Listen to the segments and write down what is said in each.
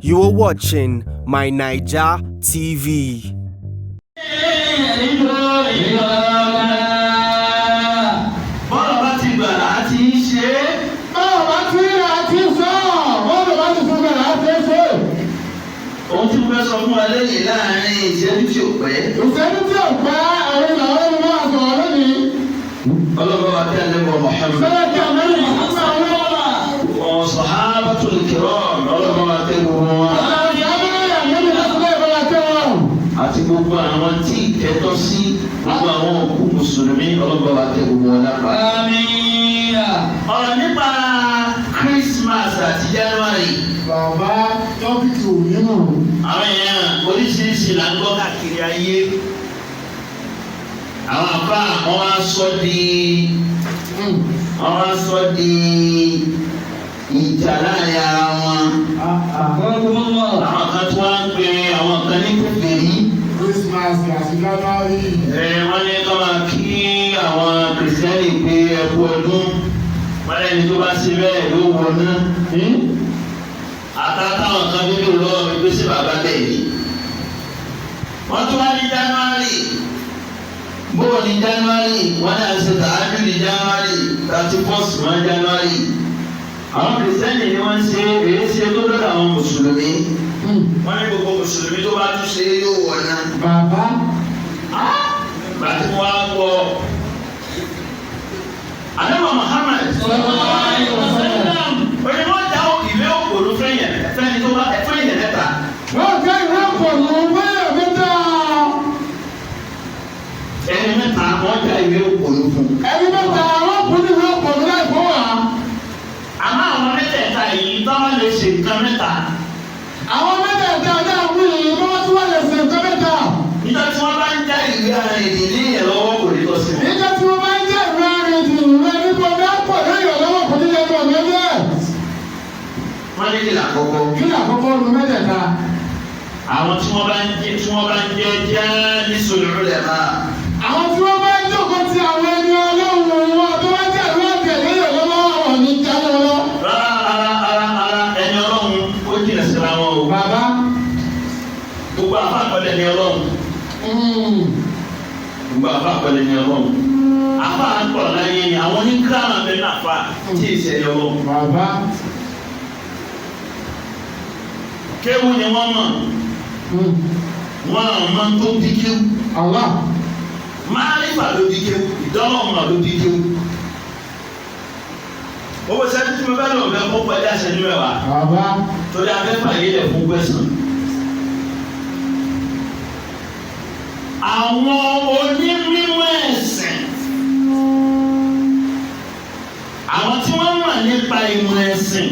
You are watching My Naija TV. Bọ́lá bá ti gbà láti ṣe é. Báwo bá ti rí àti sọ, bọ́ọ̀lù bá ti fún mi láti ṣe. Ohun tí mo fẹ́ sọ fún wa lẹ́yìn láàrin ìṣẹ́jú tí ò pẹ́. Ìṣẹ́jú tí ò pẹ́ àwọn ìlànà ẹni máa sọ̀rọ̀ lónìí. Ọlọ́run wa kí alẹ́ wọ Muhammad. Sọ́dọ̀ kí àmì ìfúnpá wọn. Wọn sahabatul kiram, ọlọ́run wa kẹ́ gbogbo wọn. Àwọn ìyá mi láti lé ìbára tẹ́ wọn. Àti gbogbo àwọn tí ìkẹ́tọ́ sí, gbogbo àwọn òkú mùsùlùmí, ọlọ́run wa kẹ́ gbogbo wọn lápá. Ọ̀rọ̀ nípa Christmas àti January. Bàbá, topic òní nù. Àwọn èèyàn oríṣiríṣi là ń gbọ́ káàkiri ayé. Àwọn àbá wọn á sọ di ìjà láàrin ara wọn. Àwọn kan tí wọ́n ń pe àwọn kan ní kèfèrí. Christmas àti January. Ẹ wọ́n ní ká máa kí àwọn kìrìsìtẹ́nì pé ẹ kú ọdún. Wọ́n lẹ́ni tó bá ṣe bẹ́ẹ̀ ló wọ náà. Àtàtàwọn kan bíbí lọ́wọ́ mi pé sí bàbá bẹ́ẹ̀ ni. Wọ́n tún wá ní January. Bóò ní January, wọ́n náà ṣe tààjú ní January 31st mọ́ January. Àwọn kìrìsìtẹ́nì ni wọ́n ń ṣe èyí ṣe tó lọ́dọ̀ àwọn mùsùlùmí. Wọ́n ní gbogbo mùsùlùmí tó bá tún ṣe yóò wọ̀ náà. Bàbá. Gbàtí wọ́n á gbọ́. Ànábì Muhammad. Òní wọ́n dá ìwé òkòlù fẹ́yìn fẹ́ni tó bá fẹ́yìn mẹ́ta. Wọ́n jẹ́ ìwé pọ̀lú bẹ́ẹ̀ mẹ́ta. Ẹni mẹ́ta wọ́n dá ìwé òkòlù fún. Ẹni mẹ́ta wọ́n kún ní ìwé pọ̀lú láì fún wa. Àmọ́ àwọn mẹ́tẹ̀ẹ̀ta yìí tó wọ́n lè ṣe nǹkan mẹ́ta. Àwọn mẹ́tẹ̀ẹ̀ta náà wí yìí bí wọ́n tún wọ́n lè ṣe nǹkan mẹ́ta. Nígbà tí wọ́n bá ń já ìwé arìnrìn ní ìyẹn lọ́wọ́, kò ní tọ́ sí wọn. Nígbà tí wọ́n bá ń jẹ́ ìwé arìnrìn ìwé nípa ọ̀gá pọ̀ lẹ́yìn ọ̀lọ́wọ́ kò ní lẹ́nu ọ̀nà bẹ́ẹ̀. Wọ́n ní kí làkọ́kọ́. Kí ni àkọ́kọ́ ọdún mẹ́tẹ̀ẹ̀ta? Àwọn tí wọ́n bá ń jẹ́ jẹ́ ní sòlùrù lẹ̀ máa. Àwọn tí wọ́n bá ń jókòó ti àwọn ẹni ọlọ́run wọn tó bá jẹ́ ìwé àtẹ̀ lẹ́yìn ọ̀lọ́wọ́ wọn ní jáwọ́ lọ. Rárá rárá rárá rárá, ẹni ọlọ́run ó jìnà síra wọn o. Bàbá. Gbogbo àfa àkọlẹ̀ ni ọlọ́run. Gbogbo àfa àkọlẹ̀ ni ọlọ́run. Àfa àkọlẹ̀ láyé ni àwọn oníkàrà bẹ́ẹ̀ náà fa tí ì ṣe ọlọ́run. Bàbá. Kéwù ni wọ́n mọ̀, wọ́n àwọn máa ń tó bí kéwù. Allah. Márífà ló bí kéwù, ìdánwò ló bí kéwù. Owó sẹ́ni tí mo fẹ́ lò fẹ́ kó pẹ̀lú àṣẹjú 10. Bàbá. Torí afẹ́fà yìí lẹ̀ fún gbẹ̀sán. Àwọn onímọ̀ ẹ̀sìn, àwọn tí wọ́n mọ̀ nípa ìmọ̀ ẹ̀sìn,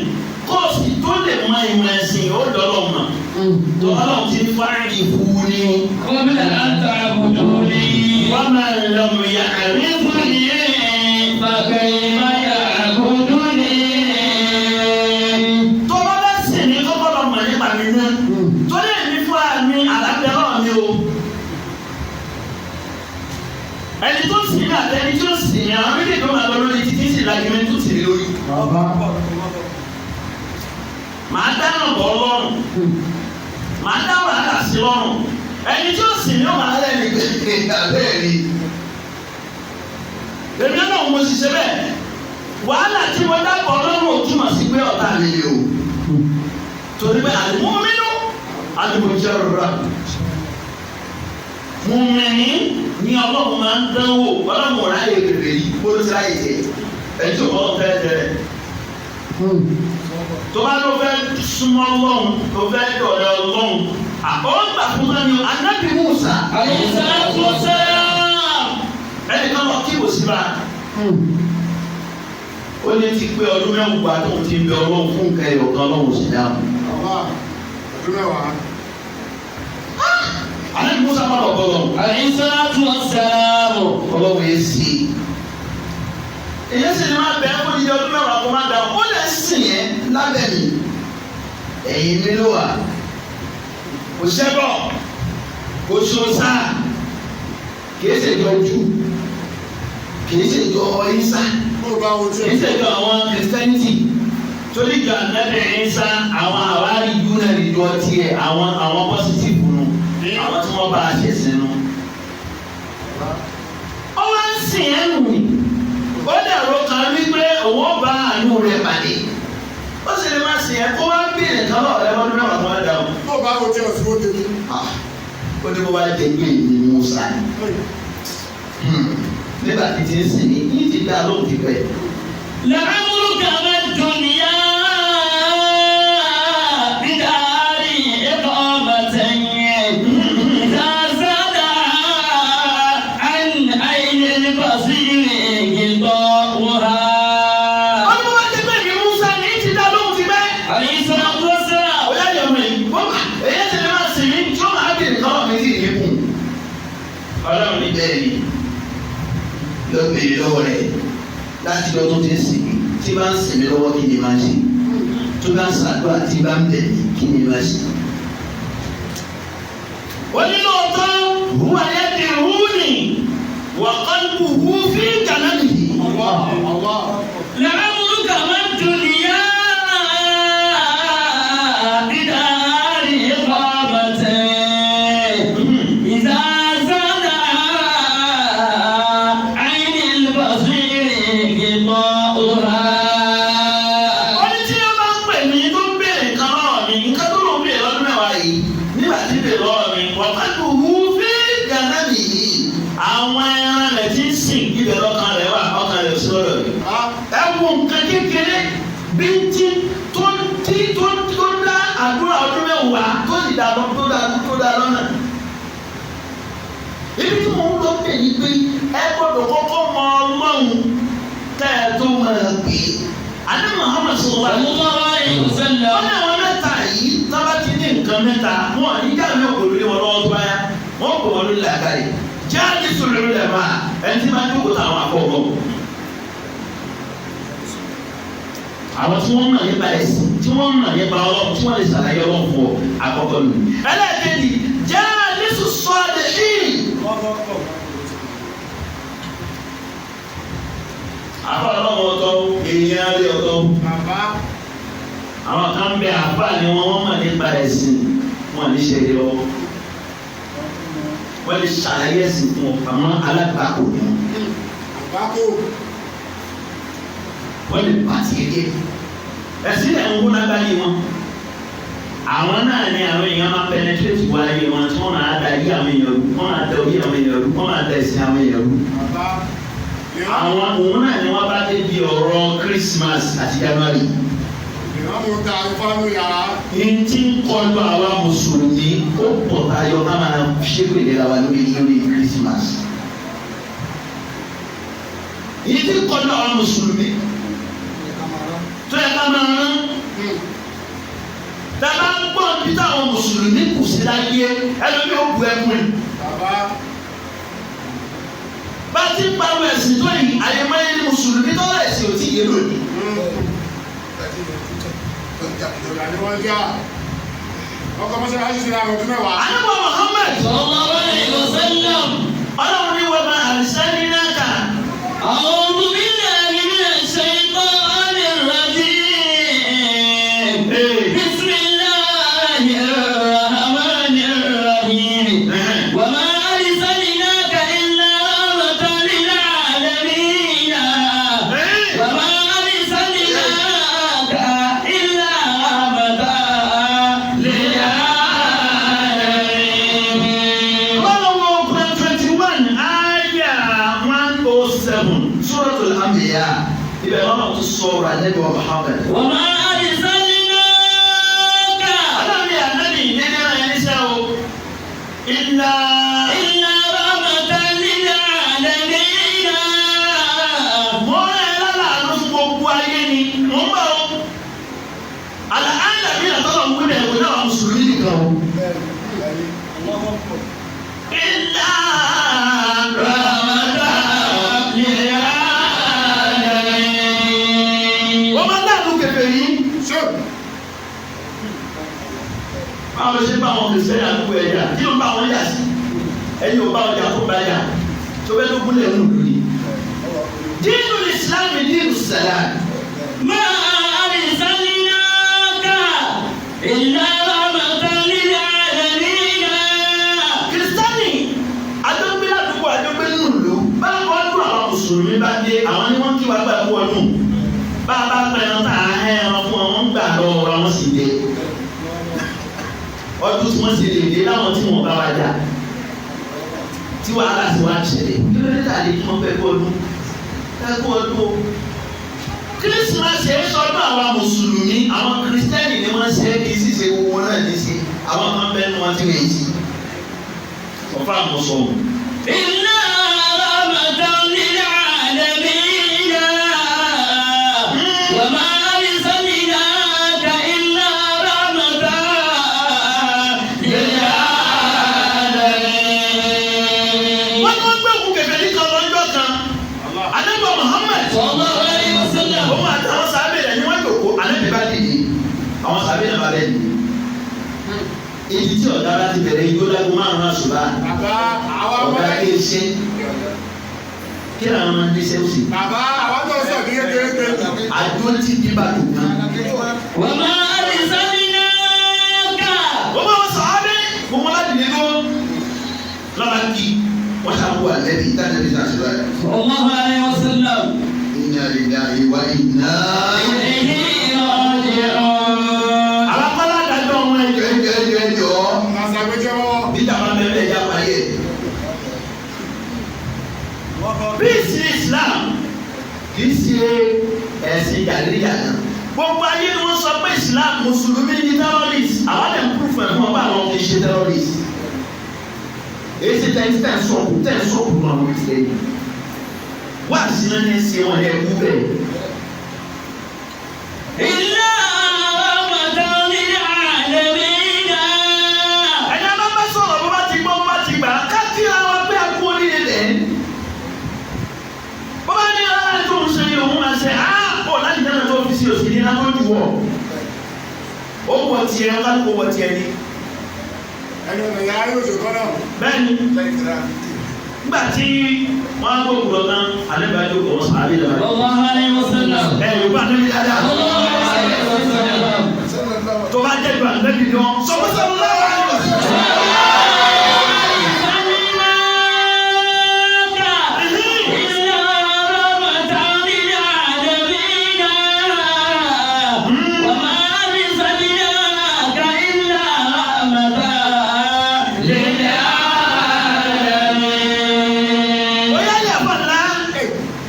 kóòsì tó lè mọ ìmọ̀ ẹ̀sìn ó dọ́lọ́ mọ̀. Tọ́lọ́ ti fáàrí fún ni. قبل أن تعبدوني. Wọ́n máa ń lọ mú ya àrí fún ni. فكيف يعبدوني؟ Tó bá bá sì ní kọ́kọ́ lọ mọ̀ nípa mi náà. Torí èmi fúnra mi àlábẹ́rọ̀ mi o. Ẹni tó sì ní àti ẹni tó sì ní àwọn méjèèjì tó máa lọ lórí títí sì lágbẹ́mẹ́ tó sì ní lórí. Bàbá. Màá dáná bọ̀ lọ́rùn. Màá dá wàhálà sí lọ́rùn. Ẹni tó sì ní ọmọ alẹ́ ní gbèsè abẹ́rẹ́ rí. Èmi náà mo sì ṣe bẹ́ẹ̀. Wàhálà tí mo dá bọ̀ lọ́rùn ò túmọ̀ sí pé ọ̀tá mi ni o. Torí pé àlùmọ́mínú àlùmọ́jẹ́rọ̀rọ̀. Mùmìnì ní ọlọ́run máa ń dánwò, ọlọ́run ò ráyè kèfèrí yìí kó ló ti ráyè jẹ. Ẹni tó kọ́ fẹ́ tẹ̀lé. Tó bá ló fẹ́ súnmọ́ ọlọ́run, tó fẹ́ dọ̀rẹ́ ọlọ́run. Àkọ́ gbà fún sani Anábì Musa. عليه الصلاة والسلام. Ẹnì kan lọ kí wò sí bá. Ó ní ti pé ọdún 10 tóun ti ń bẹ ọlọ́run fún nǹkan ẹ̀yọ̀ kan, ọlọ́run sì dáhùn. Bàbá, ọdún 10. Anábì Musa má lọ bọ́ lọ́run. عليه الصلاة والسلام. Ọlọ́run yẹn sí i. Èyí sì ni máa bẹ ẹ́ kó di ọdún 10 kó má da ó lè sìn yẹn lábẹ́ mi. Ẹ̀yìn mi ló wà. Kò sẹ́bọ̀, kò sọ́sà, kìí ṣèjọ jù, kìí ṣèjọ Ìsá, Ó bá wọn tí kìí ṣèjọ àwọn kìrìsìtẹ́nìtì. Torí ìjọ Ànábì Ìsá àwọn àwárí yúnà ìjọ tiẹ̀ àwọn pọ́sítìfù nu àwọn tí wọ́n bá a ṣẹ̀ sínú. Ó wá ń sìn ẹ́ nù ní. Ó dẹ̀rọ kan wípé òun ó bá àánú rẹ̀ pàdé. Ó sì lè má sìn ẹ́ kó wá béèrè kan lọ́wọ́ rẹ̀ lọ́dún mẹ́wàá tó wá dáhùn. Tó bá wo tí o sì wo tèmi. Ó ní bó bá jẹ pé èmi Musa ni. Nígbà tí ti ń sìn ní yìí ti dá lóhùn ti pẹ́. لعمرك ما الدنيا بدار إقامة إذا زاد عن عين البصير غطاؤها. Ó ní bó bá jẹ pé èmi Musa ni yìí ti dá lóhùn ti pẹ́. عليه الصلاة والسلام. Ó yá yọ̀ mí, èyí ti lè máa sìn mí tí ó máa béèrè kan lọ́wọ́ mi sí ìdínkù. Ọlọ́run ní bẹ́ẹ̀ ni lọ béèrè lọ́wọ́ rẹ̀ láti lọ tó ti ń sìn mí tí bá ń sìn mí lọ́wọ́ kí ni máa ṣe tó bá ń ṣàdúrà tí bá ń bẹ̀ mí kí ni máa ṣe. Onínúọ̀tọ́ huwa yad'uni wa qalbuhu fi kalamihi. Allah Allah. لعمرك ما الدنيا بدار إقامة إذا زاد عين البصير غطاؤها. Ó ní tí ó bá ń pè mí tó ń béèrè nǹkan lọ́wọ́ mi, nǹkan tó lòún béèrè lọ́dún mẹ́wàá yìí, nígbà tí béèrè lọ́wọ́ mi, wa qalbuhu fi kalamihi. Àwọn ẹran rẹ̀ ti ń sìn ibẹ̀ lọ́kàn rẹ̀ wà, ọkàn rẹ̀ ò sí lọ́dọ̀ mi. Ẹ wo nǹkan kékeré bíntín tó tí tó tó dá àdúrà ọdún mẹ́wàá tó sì dá lọ tó dá tó dá lọ́nà. Ibi tí mò ń lọ bẹ̀ ni pé ẹ gbọ́dọ̀ kọ́kọ́ mọ Ọlọ́run tẹ́ ẹ tó máa pè é. Àní Muhammad sallallahu alaihi صلى الله عليه وسلم. wọ́n ní àwọn mẹ́ta yìí tábà ti ní nǹkan mẹ́ta wọn ní jáde òkò lórí wọn lọ́wọ́ tó bá yá wọn kò wọn lórí làákàyè jáde sọ̀rọ̀ lórí ẹ̀ máa ẹni tí máa ń jókòó táwọn àfọwọ́. Àwọn tí wọ́n mọ̀ nípa ẹ̀sìn tí wọ́n mọ̀ nípa Ọlọ́run tí wọ́n lè ṣàlàyé Ọlọ́run fún ọ àkọ́kọ́ nù. Ẹlẹ́ẹ̀kejì jáde sọ̀rọ̀ yìí. Àfọ Ọlọ́run ọ̀tọ̀ èèyàn rí ọ̀tọ̀. Bàbá. Àwọn kan bẹ àfà ni wọn wọ́n mọ̀ nípa ẹ̀sìn wọn ní ṣe é lọ́wọ́. Wọ́n lè ṣàlàyé ẹ̀sìn fún ọ àmọ́ alágbàkò ni wọn. Àgbákò. Wọ́n lè bá tiẹ̀ jẹ́. Ẹ̀sìn ẹ̀ ń kó lágbáyé wọn. Àwọn náà ni àwọn èèyàn máa penetrate wọ ayé wọn tí wọ́n máa da ayé àwọn èèyàn rú, wọ́n máa da orí àwọn èèyàn rú, wọ́n máa da ẹ̀sìn àwọn èèyàn rú. Bàbá. Àwọn òun náà ni wọ́n bá dé bí ọ̀rọ̀ Christmas àti January. Ìrámù ta ìfọ́nù yàrá. Ntí ń kọlu àwa mùsùlùmí ó pọ̀ tayọ ká máa ṣépè lera wa lórí lórí Christmas. Ntí ń kọlu àwa mùsùlùmí tó yẹ ká máa rán. Dàbá ń gbọ́ bí táwọn mùsùlùmí kù sí láyé ẹlòmí ó bu ẹkún ni. Bàbá. Bá ti ń pariwo ẹ̀sìn tó yìí, àyèmáyé ni mùsùlùmí tó lẹ̀ sí òtí yé lónìí. Ìjà ni wọ́n já. Ọkọ̀ mọ́ṣáláṣí ti ra ọdún mẹ́wàá. Ànábì Muhammad صلى الله عليه وسلم. Ọlọ́run ní wọ́n máa arsalnaka. أعوذ بالله من الشيطان الرجيم. بسم الله الرحمن الرحيم. وما أرسلناك إلا رحمة للعالمين. وما أرسلناك إلا رحمة للعالمين. Ọlọ́run Quran 21 ayah 107 Suratul Anbiya. Ibẹ̀ lọ́nà tó sọ̀rọ̀ Ànábì wa Muhammad. وما أرسلناك Ọlọ́run ní Ànábì nínú ẹni sẹ́ o. Ìlà إلا رحمة للعالمين. mọ́ ẹ lálàánú fún gbogbo ayé ni mò ń bọ̀ o. Àlàáńdà mi àtọ́lọ̀ ń wílẹ̀ ìwé náà mùsùlùmí nìkan o. Ìlà رحمة للعالمين. wọ́n máa ń dànù kẹfẹ́ yìí. Ṣé Báwo ló ṣe bá àwọn kìrìsìtẹ́nì àdúgbò ẹ̀ jà? Kí ló ń bá wọn jà sí? Ẹ̀yin ò bá ọjà tó bá jà. Tó bẹ́ẹ̀ ló gúnlẹ̀ nù lórí. Dínú Ìsìlámù dínú sàlám. ما أرسلناك Bá a bá pẹran tá a hẹ́ ẹran fún wọn, wọ́n ń gbà lọ́wọ́ wa, wọ́n sì dé. Ọdún tí wọ́n sì lè dé láwọn tí wọ́n bá wa jà. Tí wàhálà sì wá ń ṣẹlẹ̀. Kí ló dé tà lè kí wọ́n fẹ́ kú ọdún? Ẹ kú ọdún o. Kírísímàsì ẹ sọdún àwa Mùsùlùmí, àwọn Kìrìsìtẹ́nì ni wọ́n ṣe é, kì í sì ṣe gbogbo wọn náà ní ṣe. Àwọn kan bẹ́ẹ̀ ni wọ́n ti rè sí. Ọ̀fà àmọ̀sọ̀. إلا رحمة للعالمين وما أرسلناك إلا رحمة للعالمين. Wọ́n ní wọ́n gbé òkú kẹfẹ́ ní kan lọ́jọ́ kan. Ànábì Muhammad. صلى الله عليه وسلم. Òun àtàwọn sábẹ́ rẹ̀ ni wọ́n jòkó. Ànábì bá dìde. Àwọn sábẹ́ náà bá bẹ́ẹ̀ dìde. Ibi tí ọ̀gá bá ti bẹ̀rẹ̀ igbó lágbo 5 àṣùbà. Bàbá àwọn ọmọ Ọ̀gá kí n ṣe. Kí làwọn máa ń dé sẹ́wọ́sì? Bàbá àwọn tó sọ ní kékeré pé Àjọ tí bí bá dùn kan. وما أرسلناك Wọ́n bá wọn sàábẹ́. Gbogbo láti dìde lọ. Lọ́la kí wọ́n ṣàkóso àlẹ́ bí ìtàjẹ́ bí sàṣùbà yẹn. صلى الله عليه وسلم. Inna lillahi wa inna إليه راجعون. Àwọn akọ́lá àdájọ́ ọmọ ẹjọ́ ẹjọ́ ẹjọ́ ẹjọ́. àṣàgbéjẹ́wọ́. Níta máa bẹ̀rẹ̀ bẹ́ẹ̀ já parí ẹ̀. Peace ní Islam kì í ṣe ẹ̀sìn jàdídíjàgan. Gbogbo ayé ni wọ́n sọ pé Islam Mùsùlùmí ni terrorist. Àwọn lè kú fún ẹ̀fọn bá àwọn kì í ṣe terrorist. Èyí ṣe tẹ̀ tẹ̀ sọ̀kù tẹ̀ sọ̀kù náà wọ́n ti lẹ́yìn. Wá sí náà ní ẹsẹ̀ wọn ẹ̀ kú bẹ́ẹ̀. إلا رحمة للعالمين. Ẹ̀yin bá bá sọ̀rọ̀ bó bá ti gbọ́ bó bá ti gbà á ká kíra wa pé a kú oríire lẹ̀. Bó bá ní ọlọ́run tó ń ṣe ni òun máa ṣe á pọ̀ láti dáná tó fi sí òsì ní iná tó jù wọ̀. Ó wọ tiẹ̀ ká ló wọ tiẹ̀ ni. Ẹni ọ̀nà ìyá yóò ṣe kọ́ náà. Bẹ́ẹ̀ni nígbà tí wọ́n á gbókùn lọ tán alẹ́ bá jókòó wọn sàárè lọ. صلى الله عليه وسلم. Ẹ Yorùbá ní dáadáa. صلى الله عليه وسلم. Tó bá jẹ́ ìgbà lẹ́bi gan. Sọ̀rọ̀sọ̀rọ̀ lọ́wọ́ àlọ́. أرسلناك إلا رحمة للعالمين وما أرسلناك إلا رحمة للعالمين. Ó yá yà fà ńlá.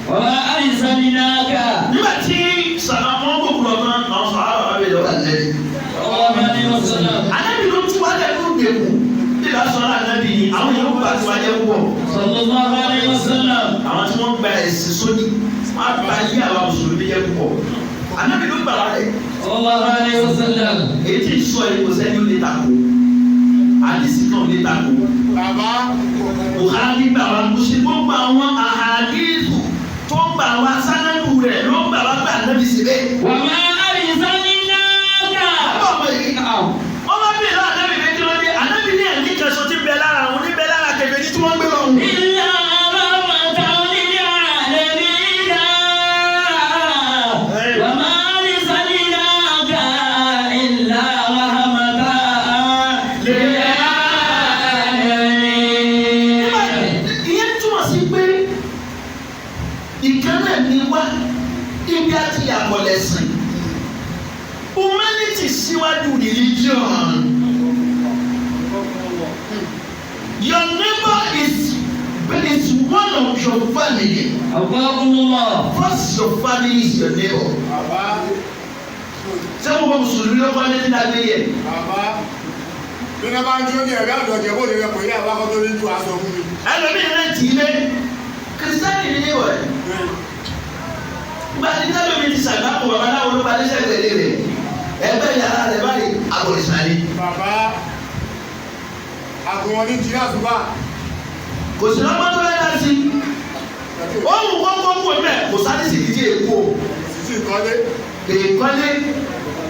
وما أرسلناك. Nígbà tí sàmà wọn gbókùn lọ tán àwọn sàárà wà bẹ́ẹ̀ lọ́wọ́ àlẹ́. صلى الله عليه وسلم. Ànábì ló tú wálẹ̀ fún gbèkú. Nígbà sọ̀rọ̀ ànábì ni àwọn èèyàn gbà tí wálẹ̀ púpọ̀. صلى الله عليه وسلم. Àwọn tí wọ́n gba ẹ̀sìn sódì, wọ́n á gba ayé àwọn mùsùlùmí jẹ́ púpọ̀. Ànábì ló gbà wálẹ̀. صلى الله عليه وسلم. Èyí tí ń sọ yìí kò sẹ́ni ó lè takò. Àdìsí kan ò lè takò. Bàbá Buhari gbà wá Muslim gbogbo àwọn àhàdíìsù tó ń gbà wá sánádù rẹ̀ ló ń gbà wá gbà ànábì síbẹ̀. وما أرسلناك. Wọ́n bá bèèrè ànábì pé kí ló dé? Ànábì ní ẹ̀mí kan ṣo tí ń bẹ lára àwọn oníbẹ̀ lára kèfèrí tí wọ́n ń gbé lọ́hùn. إلا رحمة للعالمين وما أرسلناك إلا رحمة للعالمين. Ìyẹn túmọ̀ sí pé ìkan náà ni wá ibi àti ìyàpọ̀ lẹ̀sìn. Humanity síwájú religion. Your neighbor is one of your family. أبقاكم الله. First your family is your neighbor. bàbá Ṣé gbogbo Mùsùlùmí ló kọ́ létí dágbé yẹ? bàbá bí wọ́n bá ń jó ní ẹ̀rí àdọ̀jẹ̀ bó lè rẹ̀ pẹ̀lú àwọn akọ́tọ́ ní ju aṣọ fún mi. Ẹlòmíì náà tì í lé. Kìrìsìtẹ́nì ní níwọ̀ ẹ̀. Gba ní tẹ́lómi ti sàgbákò babaláwo ló ba léṣẹ́ tẹ̀lé rẹ̀. Ẹgbẹ́ yàrá rẹ̀ báyìí abọ̀rìṣà ni. Bàbá àgùn wọn ní jí àṣùbà. Kò sí lọ́gbọ́n tó lẹ́dá sí. Ó wù kókó kó mẹ́ kò sáré sì kìí èkó. Sì kọ́lé. Èkọ́lé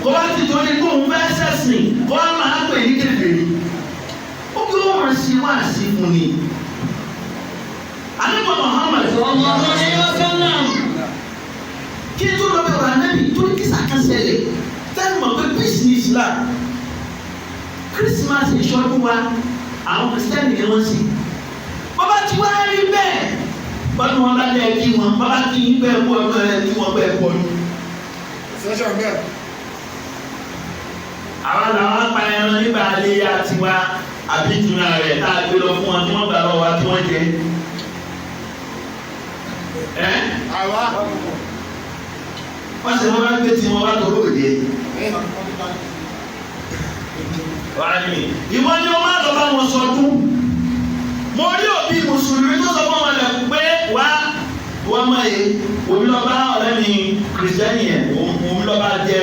kó bá ti torí kó òun fẹ́ sẹ̀sìn kó wá máa pè ní kèfèrí. Ó kí ó wọ́n sí wá sí fún ni. Ànábì Muhammad صلى الله عليه وسلم. kí n tó lọ bẹ̀rù ànábì torí kí sàkásẹ̀lẹ̀ tẹ́lẹ̀ mọ̀ pé peace ní Islam. Christmas ìṣọdún wa àwọn Kristẹni ni wọ́n sì. Bọ́bá ti wá rí bẹ́ẹ̀ bọ́dún wọn bá lẹ́ kí wọn bọ́bá kí yín bẹ́ẹ̀ kú ọdún ẹ̀ kí wọ́n bẹ́ẹ̀ kú ọdún. Sẹ́sọ̀ bẹ́ẹ̀. Àwọn làwọn pa ẹran nígbà aléyá tiwa àbí ìtura rẹ̀ tá a gbé lọ fún wọn tí wọ́n gbà lọ́wọ́ wa tí wọ́n jẹ. Ẹ́ Àwa. wọ́n sì wọ́n bá gbé tiwọn wá tó lóde. Wàá ní ìwọ ni wọ́n máa lọ bá wọn sọdún. Mo rí òbí mùsùlùmí tó sọ fún wọn lẹ̀ pé wá wọ́n mọ̀ yìí òun lọ bá ọ̀rẹ́ mi kìrìsìtẹ́nì yẹn òun lọ bá jẹ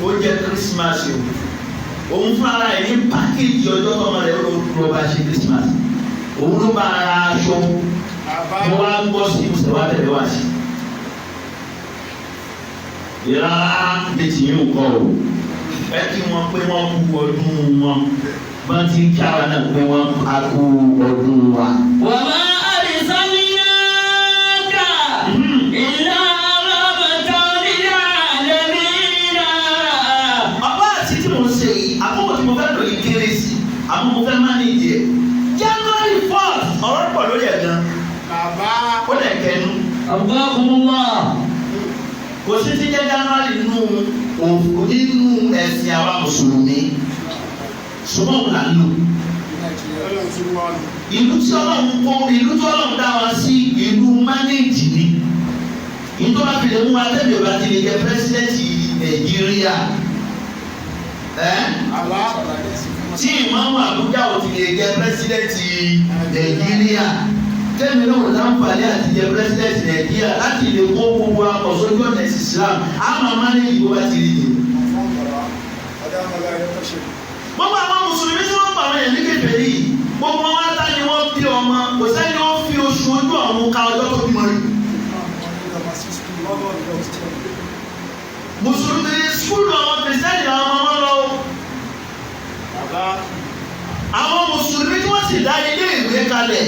oúnjẹ kírísímàsì o òun fún ara ẹ̀ ní pákéjì ọjọ́ tọmọ rẹ̀ ló bá ṣe kírísímàsì òun ló bá ara aṣọ Bàbá. mo wá ń gbọ́ sí ìmùsùlùmí wá tẹ̀lé wá sí. Ìrara bí ti yín kọ́ o ẹ kí wọ́n pé wọ́n kú ọdún wọn bá ti ń kí ara náà pé wọ́n á kú ọdún wa. وما أرسلناك إلا رحمة للعالمين. Bàbá àti tí mo ń ṣe yìí, àkókò tí mo fẹ́ lò yìí kéré sí, àmọ́ mo fẹ́ mánéjì ẹ̀. January 4th, ọ̀rọ̀ pọ̀ lórí ẹ̀ gan, Bàbá. ó lẹ̀ kẹnu. أبقاكم الله. Kò sí ti jẹ́ January nínú òfò nínú ẹ̀sìn àwa Mùsùlùmí. Ṣùgbọ́n òun là ń lò. Ọlọ́run ti wá nù. Ìlú tí Ọlọ́run kó, ìlú tí Ọlọ́run dá wa sí, ìlú mánéjì ni. Ìlú tó bá fi lè mú wa tẹ́lẹ̀ ò bá ti lè jẹ pírẹ́sídẹ́ǹtì Nàìjíríà. Ẹ́ Àwa. tí ìmáàmù Àbújá ò ti lè jẹ pírẹsidẹ́ǹtì Nàìjíríà tẹ́mi náà ò láǹfààní àti jẹ pírẹsidẹ́ǹtì Nàìjíríà láti lè kó gbogbo akọ̀sójú ọ̀nà ẹ̀sìn Islam á máa má ní ìbò bá ti rí ni. Gbogbo àwọn mùsùlùmí tí wọ́n pa àwọn èèyàn ní kèfèrí yìí gbogbo wọn wá tá ni wọ́n bí ọmọ kò sẹ́ni ó fi oṣù ojú ọ̀run ka ọjọ́ tó bímọ rí. Mùsùlùmí sùkúlù àwọn kìrìsìtẹ́nì làwọn ọmọ wọn lọ o. Bàbá. Àwọn mùsùlùmí tí wọ́n sì dá ilé ìwé kalẹ̀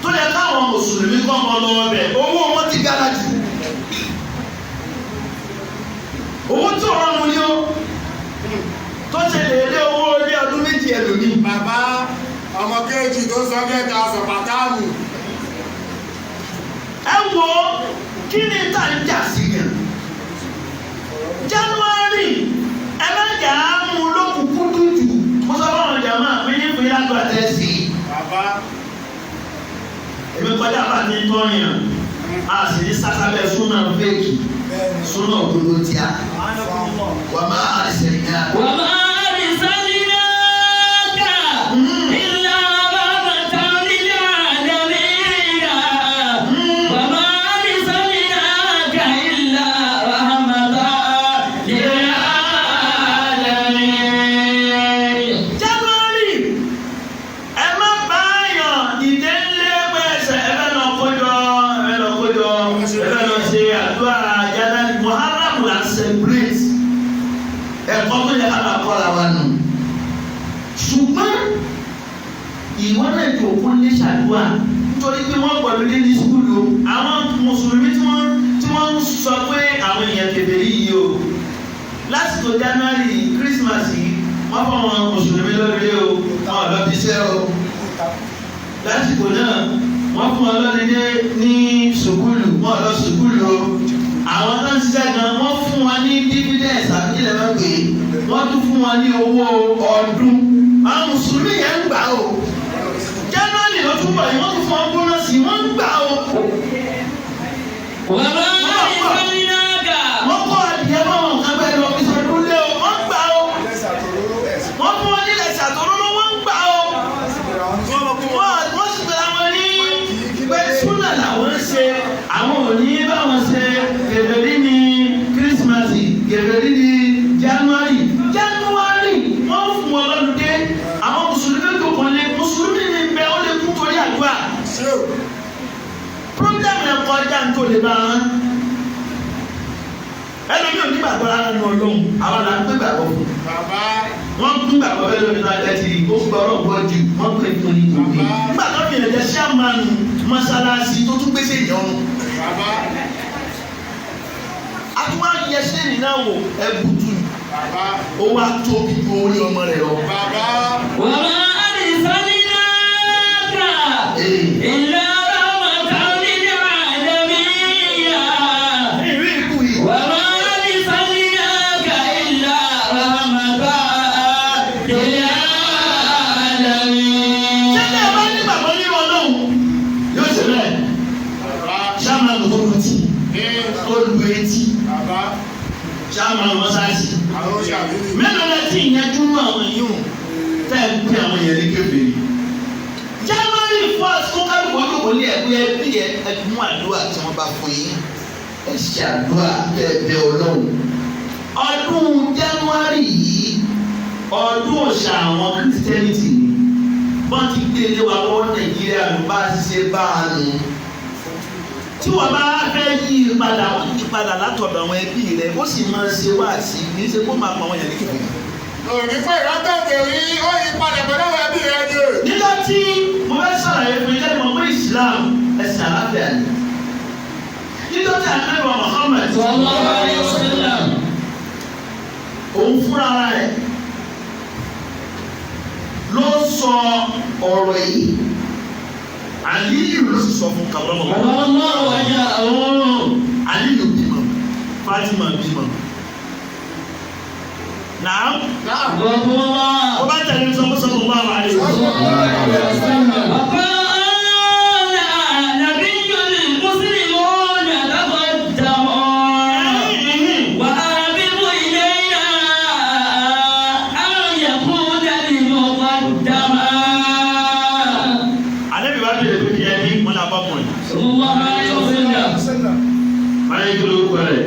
tó yẹ káwọn mùsùlùmí kọ́ ọmọ lọ́wọ́ bẹ̀ owó wọn ti gara jù owó tí ò rọrùn ni ó tó ṣe lè lé owó ilé ọdún méjì ẹlòmíì. Bàbá. Ọmọ kéèjì tó sọ mẹ́ta sọ̀pàtánù. Ẹ wo kí ni tá ń jà sí gan January ẹ má jà á mú lókùnkúndùn jù mo sọ fún àwọn jàmáà mi ní fún yàtọ̀ àtẹ̀sí. Bàbá. Èmi kọjá bá ti ń tọ́yàn a sì ní sásábẹ́ súnà fẹ́ẹ̀kì súnà òdodo tíá wà má àṣẹ ní à. وما أرسلناك إلا رحمة للعالمين. وما أرسلناك إلا رحمة للعالمين. January ẹ má bá yàn dìde ńlẹ́ pé ẹsẹ̀ ẹ fẹ́ lọ kójọ ẹ fẹ́ lọ kójọ ẹ fẹ́ lọ ṣe àdúrà January Muharram là ń celebrate ẹ̀kọ́ tó yẹ ká máa kọ́ra wa nù. Ṣùgbọ́n ìwọ náà jòkó ní ṣàdúrà nítorí pé wọ́n gbọ́dọ̀ lé ní sukùlù o. Àwọn mùsùlùmí tí wọ́n ń sọ pé àwọn èèyàn kèfèrí yìí o lásìkò January Christmas yìí wọ́n fọ́ wọn mùsùlùmí lórí o wọn ò lọ bí iṣẹ́ o lásìkò náà wọ́n fún wọn lọ́dẹdẹ ní sùkúlù wọn ò lọ sùkúlù o àwọn tó ń ṣiṣẹ́ gan wọ́n fún wọn ní dividends àbí kílẹ̀ máa pè é wọ́n tún fún wọn ní owó ọdún àwọn mùsùlùmí yẹn ń gbà o January ló tún bọ̀ yìí wọ́n tún fún wọn bónọ́sì wọ́n ń gbà o وما أرسلناك wọ́n kọ́ adìyẹ báwọn nǹkan bẹ́ẹ̀ lọ fi sọdún lé o wọ́n gbà o wọ́n fún wọn nílẹ̀ ṣàtòróró wọ́n ń gbà o wọ́n sì pè àwọn ní pé súnà làwọn ń ṣe àwọn ò ní báwọn ṣe kèfèrí ní kírísímàsì kèfèrí ní January January wọ́n fún wọn lọ́dún dé àwọn mùsùlùmí tó kàn lé mùsùlùmí ní bẹ ó lè kú torí àdúrà Ṣé o? problem yẹn kọjá ní tó lè bá wọn ẹlòmíì ò ní gbàgbọ́ rárá ní Ọlọ́run àwọn là ń gbé gbàgbọ́ fún Bàbá. wọ́n ń gbàgbọ́ bẹ́ẹ̀ lómi náà ẹtì ó gbọ́rọ̀ gbọ́ ju wọ́n pè fún ní kòkè. Nígbà tó fi ẹ̀jẹ̀ ṣáàmánu mọ́ṣáláṣí tó tún gbèsè ìyọnu. Bàbá. Àtúwá yẹ sẹ́yìn náà wò ẹ̀bùtù ni. Bàbá. Ó wá tóbi ju orí ọmọ rẹ̀ lọ. Bàbá. وما أرسلناك إلا رحمة للعالمين. Ìrí ìkú yìí. وما أرسلناك Bàbá Chairman mọ́sáàsì. àwọn ṣàbí ni. Mélòó la ti ìyanjú mọ́ àwọn yìí tẹ́ ẹ pé àwọn èèyàn ní kèfèrí. January 1st kó kálukú ọdún kò ní ẹ̀kú ẹbí ẹ mú àdúrà tí wọ́n bá fún yín. Ẹ ṣe àdúrà kẹ́ ẹ bẹ Ọlọ́run. Ọdún January yìí ọdún òòṣà àwọn Christianity ni. Wọ́n ti gbé ilé wa lọ́wọ́ Nàìjíríà ló bá ṣe bá a nù. Tí wọ́n bá fẹ́ yí i padà, wọ́n yí padà látọ̀dọ̀ àwọn ẹbí rẹ̀, ó sì máa ṣe wáàsí, kì í ṣe kó máa pa àwọn èèyàn ní kèfèrí. Òní pé ìrántẹ̀tẹ̀ rí ó yí padà pẹ̀lú àwọn ẹbí rẹ̀ ni. Nígbà tí mo fẹ́ sàlàyé fún yín mọ̀ pé Islam ẹ̀sìn àlàáfíà ni. Nígbà tí Ànábì wa Muhammad Sallallahu alayhi wa sallam. òun fúnra rẹ̀ ló sọ ọ̀rọ̀ yìí, Aliyu ló sì sọ fún kàbọ́mọ̀. Allahu wajhahu. Aliyu bímọ, Fatima bímọ. Nàá Allahu. ó bá tẹ̀lé sọ fún sallallahu alaihi wasallam. وقال نبي المسلمون تقدموا وأحبب إلينا أن يكون المقدما. Ànábì wa bèrè pé kí ẹ bí wọn náà bọ́kùnrin. صلى الله عليه وسلم. Wọ́n yẹ kí lórúkọ rẹ̀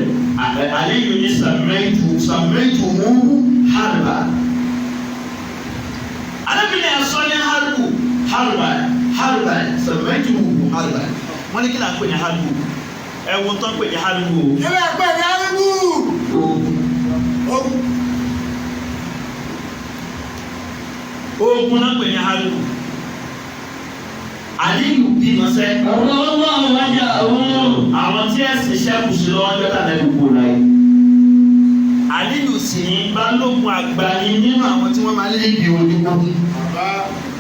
Aliyu ní sàmẹ́tù mú harba. Ànábì ní ẹ̀sọ́ ní harbu harba harba sàmẹ́tù mú harba. Wọ́n ní kí náà pè ní harbu? Ẹ̀wọ̀n tó ń pè ní harbu o. Kí lè pè ní arúgbó? Ogun. Ogun. Ogun náà pè ní harbu. Aliyu bímọ sẹ́. الله وجهه. Àwọn tí ẹ̀sìn ṣẹ́kù sí lọ́wọ́ ń jọ́tà lẹ́nu kú láyé. Aliyu sì ní balógun àgbà ni nínú àwọn tí wọ́n máa lé ibi ojú ogun. Bàbá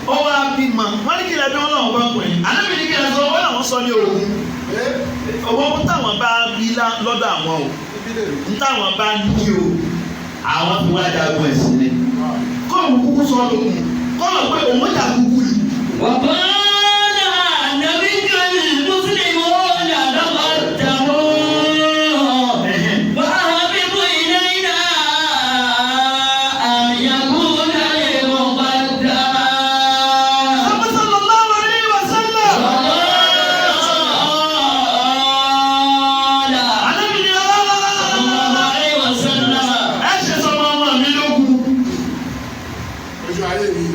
Ó wá bímọ, wọ́n ní kí lè bí wọ́n lọ́wọ́ bá pè é. Ànábì ní kí lè sọ, wọ́n làwọn sọ ní ogun. ẹ́ Owó táwọn bá bí lọ́dọ̀ àwọn o, ń táwọn bá ní o, àwọn fi wá jagun ẹ̀sìn ni. Kóòmù kúkú sọ lógun, kọ́lọ̀ pé òun jà kúkú yìí. وقال نبي المسلمون تقدموا وأهبط إلينا أن يكون المقدما. Sallallahu alaihi wasallam. قال Ànábì ní rárá. صلى الله عليه وسلم. Ẹ ṣe sọmọ ọmọ mi lógun. ojú ayé mi.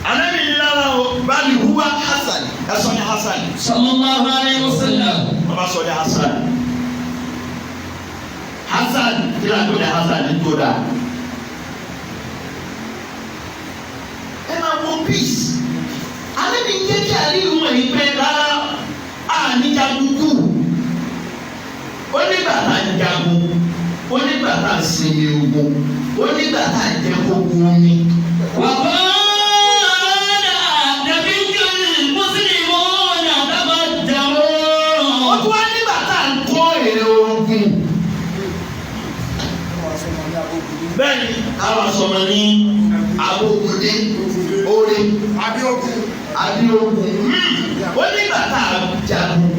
Ànábì ní rárá o, bali huwa Hasan, ẹ sọ ní Hasan. صلى الله عليه وسلم. Wọ́n bá sọ ní Hasan. Hasan kí ló ń pè ní Hasan ní tó dáa. Ẹ máa wo peace. Ànábì ń jẹ́ kí Aliyu mọ̀ yìí pé rárá a ní jagun kù. Ó nígbà tá à ń jagun, ó nígbà tá à ń sinmi ogun, ó nígbà tá à ń jẹ́ kókó omi. وقال نبي المسلمون تقدموا. Ó tún wá nígbà tá à ń kọ́ èrè ogun. Bẹ́ẹ̀ni, àwọn sọmọ ní abókundé, orí Àbí ogun. abíogun. Ó nígbà tá à ń jagun,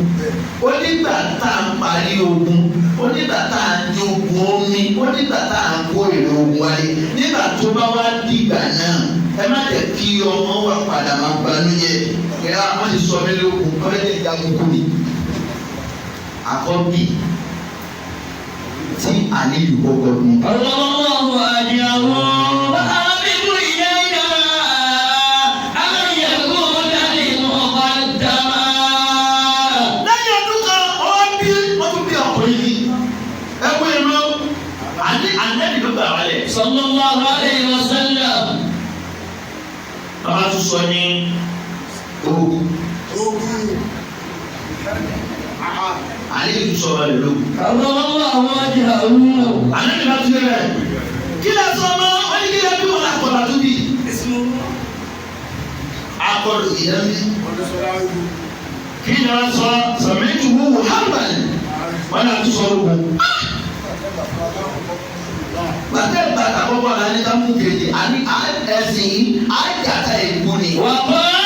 ó nígbà tá à ń parí ogun, ó nígbà tá à ń jogun omi, ó nígbà tá à ń kó èrè ogun wálé. Nígbà tó bá wá dìgbà náà, ẹ má jẹ́ kí ọmọ wa padà máa banújẹ́. Ìyá wọn ti sọ mí lókun, wọ́n fẹ́ jẹ́ ìjagun kú ni. Àkọ́bí tí Aliyu kọ́kọ́ bí. الله أجره وأحبب إلينا أن يكون المقدما. Lẹ́yìn ọdún kan, ọwọ́ bí wọ́n tún bí ọkùnrin ni. Ẹ wo èrò ànẹ́bì ló gbà wálẹ̀. صلى الله عليه وسلم. Bàbá tún sọ ní ogun. Ogun. Aliyu tún sọ wọlé lógun. الله وجهه. Ànẹ́bì bá tún rẹ̀. Kí lẹ sọ ọmọ? Wọ́n ní kí lẹ bí wọn akọ̀là tún bí. Akọlù ìyẹn bí. Wọ́n sọ láwùjọ. Kí ni wọ́n sọ? Sàmẹ́tù wúwo Harvard. Wọ́n náà tún sọ lógun. Gbàtẹ́ bàtà kọ́kọ́ la ní ká mú kejì, àní ẹ̀sìn yìí, àjàtà ègbú ni. وقال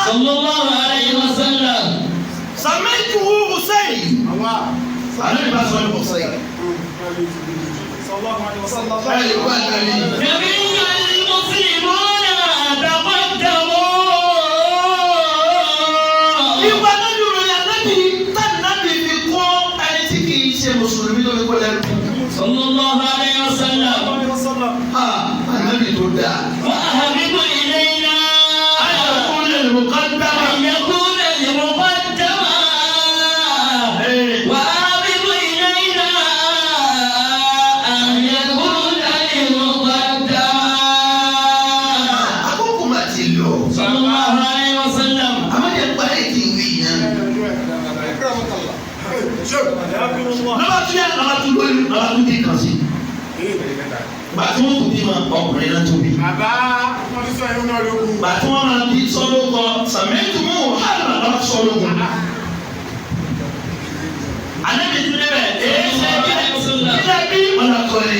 صلى الله عليه وسلم. Àlẹ́ ìbá sọ ní Hussein. Ẹ lè kó àgbẹ̀lì. نبي المسلمون تقدموا. Ìwà lójú rẹ̀ ànábì tànàbì fi kọ́ ẹni tí kì í ṣe mùsùlùmí lórí kó lẹ́nu. صلى الله عليه وسلم. Ha! Ànábì tó dáa. وأهبط إلينا Ayọ̀kúnlẹ̀ mùkọ́dámà. أن يكون المقدما. وأهبط إلينا أن يكون المقدما. Àkókò máa ti lọ. صلى الله عليه وسلم. Àmọ́ jẹ́ parí ti wí yẹn. Lọ́ba tún yá lọ́ba tún lóyún lọ́ba tún bí kan sí. Gbà tí wọ́n tún bí ma ọkùnrin náà tún bí. Bàbá wọn ti sọ ẹ̀rọ náà ló kù. Gbà tí wọ́n máa bí sọ́lókọ sàmẹ́tùmù hàlùmá lọ́ba sọ́lókọ. Ànábì tún débẹ̀ èé ṣe kílẹ̀ bí ọ̀nà kọ́ni.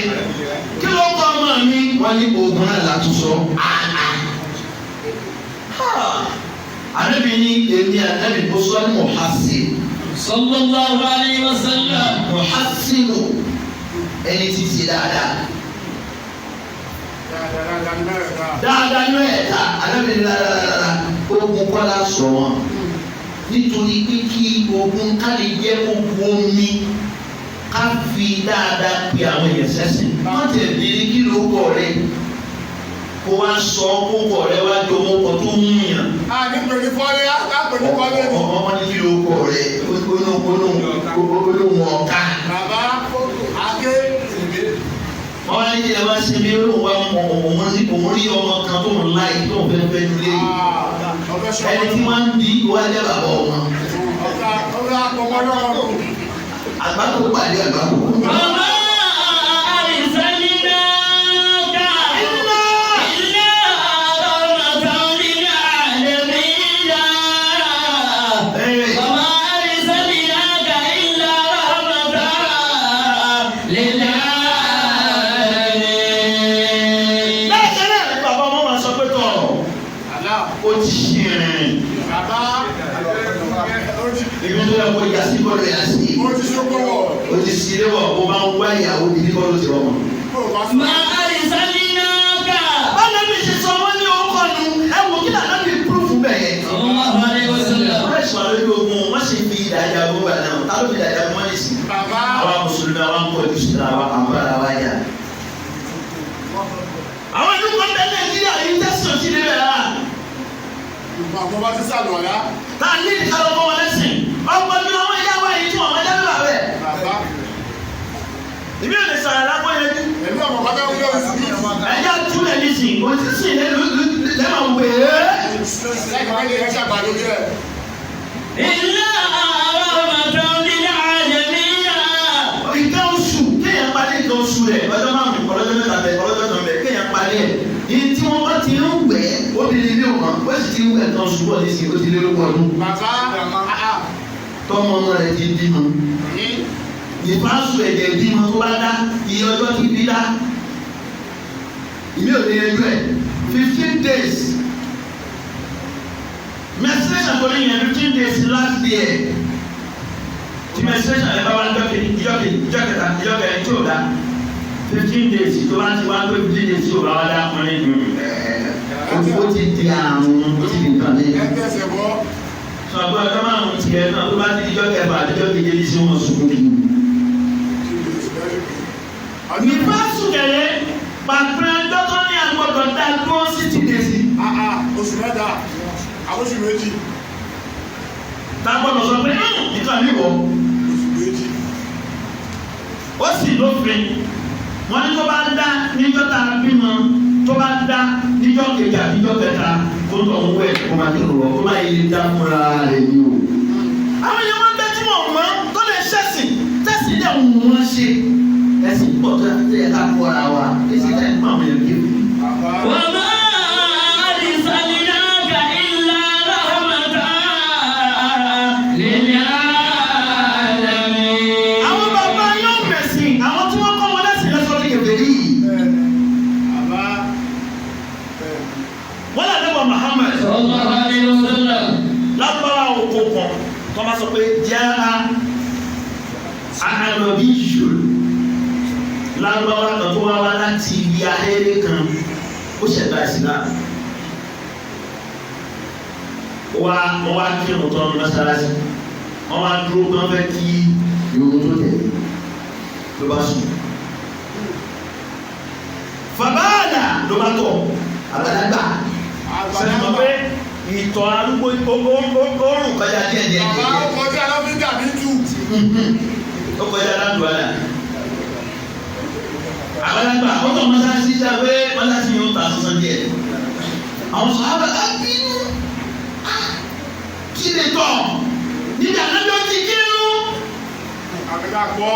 Kí ló kọ́ ọmọ mi? Wọ́n ní oògùn náà látúnṣọ. Ànábì ní èmi ànábì kó sọ ní Mùhásìn. صلى الله عليه وسلم. Mùhásìnù ẹni tí ti dáadáa. Dáadáa ní mẹ́rẹ̀ẹ́ta. Dáadáa ní ẹ̀ka ànábì ní dáadáa ogun kọ́lá sọ wọn. Nítorí pé kí ogun ká lè jẹ́ ogun omi ká fi dáadáa pe àwọn èèyàn sẹ́sìn. Wọ́n tẹ̀ bí kí ló kọ̀ rẹ kó wá sọ kó kọ̀ rẹ wá di ọmọ kan tó ń yàn. A ní pèlú fọ́lé, á pèlú fọ́lé ni. Ọmọ wọn ní kí ló kọ̀ rẹ olóhùn ọ̀ka. Bàbá Aké. Wọ́n wá ní kí ẹ wá ṣe bí olóhùn wa òun rí ọmọ kan tó ń láì tó ń fẹ́ fẹ́ nílé yìí. Ọbẹ̀ ṣọ. Ẹni tí wọ́n ń bí wá jẹ́ bàbá ọmọ. Ọ̀gá ọ̀gá ọmọ náà kù. Àgbákò pàdé àgbákò. وما أرسلناك إلا رحمة للعالمين. وما أرسلناك إلا رحمة للعالمين. Bẹ́ẹ̀ náà ni bàbá ọmọ máa sọ pé tọ̀ Àlá. ó ti ṣe rìn. Bàbá Ibi tó yẹ kó yà sí kọ́ ló yà sí. ó ti ṣokòwò. Ó ti ṣe é wọ̀ kó máa ń wá ìyàwó ibi kọ́ ló ti rọ̀ mọ́. Kó o bá sọ. ما أرسلناك. Báwo ni ṣe sọ wọ́n ní orúkọ nu ẹ wò kí lànà bí púrúfù bẹ̀ yẹn. صلى الله عليه وسلم. Wọ́n ṣe wà lórí ogun wọ́n sì fi ìdájà ogun gbà náà ta ló fi ìdájà ogun wọ́n lè sìn. Bàbá Àwa mùsùlùmí àwa ń kọjú sí ara wa àbúrò wa yà. Àwọn ìlú kan bẹ Nàìjíríà yìí tẹ̀sán sí níbẹ̀ rárá. àwọn bá ti sàlùwàlá. Ta ní ìkàlọ́ fún wọn lẹ́sìn. Ọ̀pọ̀ ní àwọn ìyá wa yìí tí wọ́n máa jáde bàbẹ̀. Bàbá Ìbí ò lè sọ̀rọ̀ alágbó yẹn ní. pẹ̀lú àwọn bàbá wíwọ́ oṣù yìí. Ẹ̀yà túlẹ̀ nísìn, kò sí sìn lẹ́mọ̀ wẹ̀ ẹ́. Láì pẹ́ ní ẹ̀ṣẹ̀ àgbàdo jẹ́. إلا رحمة للعالمين. Nǹkan oṣù kéèyàn parí nǹkan oṣù rẹ̀ ọjọ́ márùn-ún ọlọ́jọ́ mẹ́ta bẹ̀ ọlọ́jọ́ kan bẹ̀ kéèyàn parí ẹ̀. Ní tí wọ́n bá ti ń wẹ̀ obìnrin ilé wọn ó sì ti ń wẹ̀ nǹkan oṣù bọ̀ nísìnyí ó ti lé lóko ọdún. Bàbá Tọ́mọ ọmọ rẹ̀ ti bímọ. Ìfásù ẹ̀jẹ̀ bímọ tó bá dá iye ọjọ́ ti bí dá. Ìmí ò ní ẹjọ́ ẹ̀ 15 days. Menstruation tó ní yẹn 15 days last year. Tí menstruation ẹ̀ bá wá ní jọ́kejì jọ́kejì jọ́kẹta jọ́kẹrin tí ò dá 15 days tó bá ti wá pé 15 days tí ò bá wá dá wọn ní ó ti di àrùn ó ti di nǹkan ní. ẹ tẹ̀sẹ̀ bọ́. Sọ pé ọjọ́ márùn-ún tiẹ̀ náà tó bá ti di jọ́kẹfà àti jọ́keje ní sí wọn sunkún kì í. Nífàsù kẹ̀lẹ́ pàpẹ́ dọ́tọ́ ní agbọ́dọ̀ dá dúró sí ti dé sí. Oṣù mẹ́ta, àbóṣù méjì, Tá a gbọ́dọ̀ sọ pé nǹkan mi wọ̀. oṣù méjì. Ó sì lófin. Wọ́n ní tó bá dá níjọ́ tá a bímọ tó bá dá níjọ́ kejì àbí níjọ́ kẹta kó tó ń wẹ̀ kó máa kírun lọ kó máa yẹ dá fúnra rẹ̀ ni o. Àwọn èèyàn máa ń bẹ tí wọ́n mọ̀ tó lè ṣẹ̀sìn tẹ̀sìn dẹ̀ ń wọ́n ṣe. Ẹ̀sìn pọ̀ tó yẹ ká kọ́ra wa èsì tẹ̀ ń pọ̀ àwọn èèyàn kéwì. Bàbá وما أرسلناك إلا رحمة للعالمين. Àwọn bàbá yóò mẹ̀sìn àwọn tí wọ́n kọ́ wọn lẹ́sìn lọ́sọ̀rọ̀ ní kèfèrí yìí. bàbá Wọ́n là lẹ́wọ̀ Muhammad صلى الله عليه وسلم. lágbára oko kan tó máa sọ pé jẹ́ Àròbí yòó lárúbáwá kan tó wá wá láti ibi ahéré kan, ó ṣẹ̀dá Islam. Wá wọ́n wá kírun tán ní mọ́sálásí, wọ́n wá dúró pé wọ́n fẹ́ kí irun tó tẹ̀lé, ló bá sùn. Fàbáàdà ló bá tọ̀ àgbàlagbà sẹ́ni mọ̀ pé ìtọ̀ arúgbó ó rùn kọjá díẹ̀ díẹ̀ Bàbá díẹ̀. ó kọjá lọ́fíńdà mi jù. Ó kọjá ládùúgbò àlà àgbàlagbà ó tọ̀ mọ́sálásí sí abẹ́ mọ́sálásí yóò ta sọ́sọ́ díẹ̀. Àwọn sọ̀hábà á bínú, kí lè tọ̀ níbi ànájọ́ ti kírun. Àbíká gbọ́.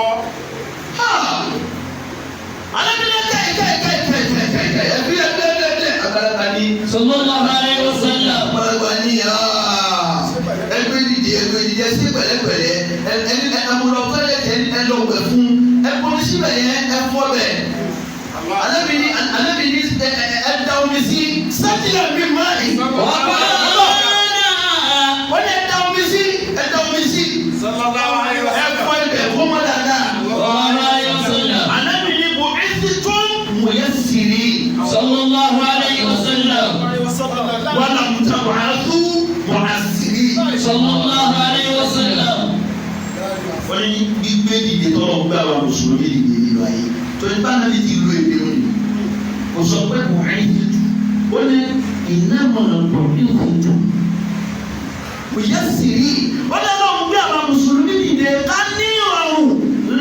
Alábílẹ̀ kẹ́ kẹ́ kẹ́ kẹ́ kẹ́ kẹ́ kẹ́ ẹbí ẹbí ẹbí ẹbí àgbàlagbà ni. Sallallahu alayhi wa sallam. Àgbàlagbà ni, ẹgbẹ́ dìde, ẹgbẹ́ dìde sí pẹ̀lẹ́pẹ̀lẹ́, ẹni ẹmúlọ tọ́lẹ̀tì, ẹ lọ wẹ̀ fún ẹkùnrin síbẹ̀ yẹn, ẹ fọ́ bẹ̀. Alábìíní alábìíní ẹ ẹ da omi sí sátìlẹ̀ mi máa ì. Wọ́n ní ẹ da omi sí, ẹ da omi sí. Sallallahu alayhi wa Ẹ sallam. fọ́ ibẹ̀ kó mọ́ dáadáa. Sallallahu alayhi wa sallam. Alábìíní bu ẹsẹ̀ tó mùyẹ́sìrì. Sallallahu alayhi wa sallam. Wàlá mùtàbàtú mùhàsìrì. Sallallahu alayhi wa sallam. Wọ́n ní gbígbé dìde tọ́lọ̀ gbé àwọn mùsùlùmí dìde nínú ayé torí bá nàbí ti lu èdè wọn ni kò sọ pé kò rí ó ní iná mọ̀nà pọ̀ ní ìkùtù kò yẹ sírí. Ó ní ọlọ́run gbé àwọn mùsùlùmí dìde ká ní ìrọ̀rùn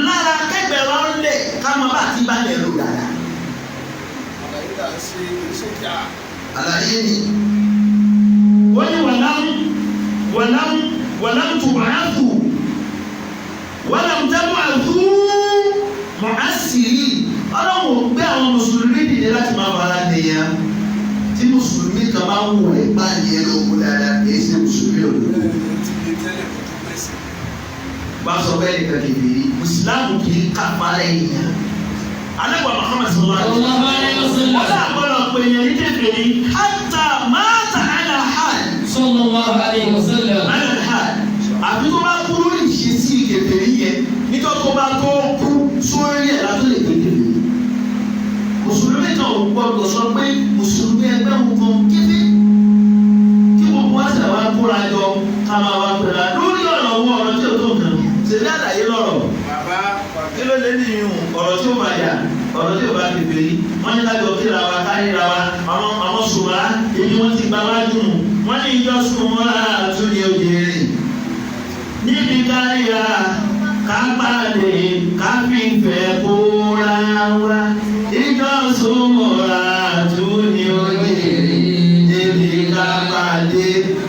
lára kẹgbẹ̀rún ọ̀lẹ̀ ká máa bá àti balẹ̀ lò dáadáa. Àlàyé ni wọ́n ní wàlámù wàlámù wàlámù tó wàhálà wàlámù tẹ́lú àdú mọ̀ásìrì. Ọlọ́run ò gbé àwọn mùsùlùmí dìde láti máa fara nìyẹn. Tí mùsùlùmí kan bá wù ẹ́ bá yẹn lóko dáadáa, kì í ṣe mùsùlùmí òdodo. Bá sọ bẹ́ẹ̀ nìkan kìí mùsùlùmí kì í kàfàrà èèyàn. Alẹ́ wa Muhammad sallallahu alaihi wasallam Sallallahu alayhi wa wọ́n sallam. dà gbọ́dọ̀ pé yẹn ní kèfèrí hatta mata ala hal. Sallallahu alayhi wa sallam. Ala hal, àbí tó bá kú lórí ìṣesí kèfèrí yẹn, níjọ́ tó bá tó kú sórí ẹ̀ látó lè pé kèfèrí. Mùsùlùmí kan ò gbọ́dọ̀ sọ pé mùsùlùmí ẹgbẹ́ òun kan kéfé kí gbogbo wa ṣe wá kóra jọ ká máa wá pẹ̀lú lórí ọ̀rọ̀ owó, ọ̀rọ̀ tí ò tó nǹkan ṣèlú àlàyé lọ́rọ̀. Bàbá. Kí ló lé ní ìhùn ọ̀rọ̀ tí ó bá yà, ọ̀rọ̀ tí ó bá kèfèrí yìí? Wọ́n ní lájọ kíra wa káríra wa. Àwọn sùnmọ́ èyí wọ́n ti gba wájú mu, wọ́n ní ìjọ sùnmọ́ tún ní òjèrè níbi káríra ká pàdé ká fìfẹ́ kóra wa. Ìjọ sùnmọ́ tún ní òjèrè níbi ká pàdé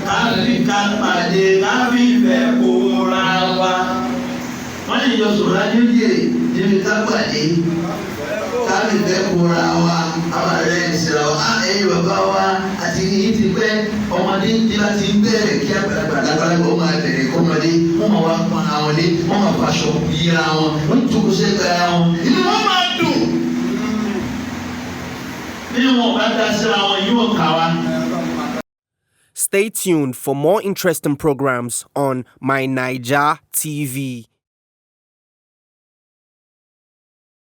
ká fi ká pàdé ká fìfẹ́ kóra wa. Wọ́n ní ìjọ sùnmọ́ ní òjèrè níbi ká pàdé káàmì fẹ́ kóra wa, àwọn ẹ̀rẹ́ ìsirà wa. Á ẹ̀yin bàbá wa àti yìí ti pẹ́ ọmọdé tí bá ti ń bẹ̀rẹ̀ kí àgbàlagbà lágbàlagbà ó máa bẹ̀rẹ̀ kọ́mọdé, wọ́n máa wá pọn àwọn lé, wọ́n máa faṣọ yíra wọn, wọ́n jókòó sẹ́gbẹ̀ẹ́ ara wọn, inú wọn máa dùn. Nínú wọn bá dá síra wọn yóò kà wá. Stay tuned for more interesting programs on My Naija TV.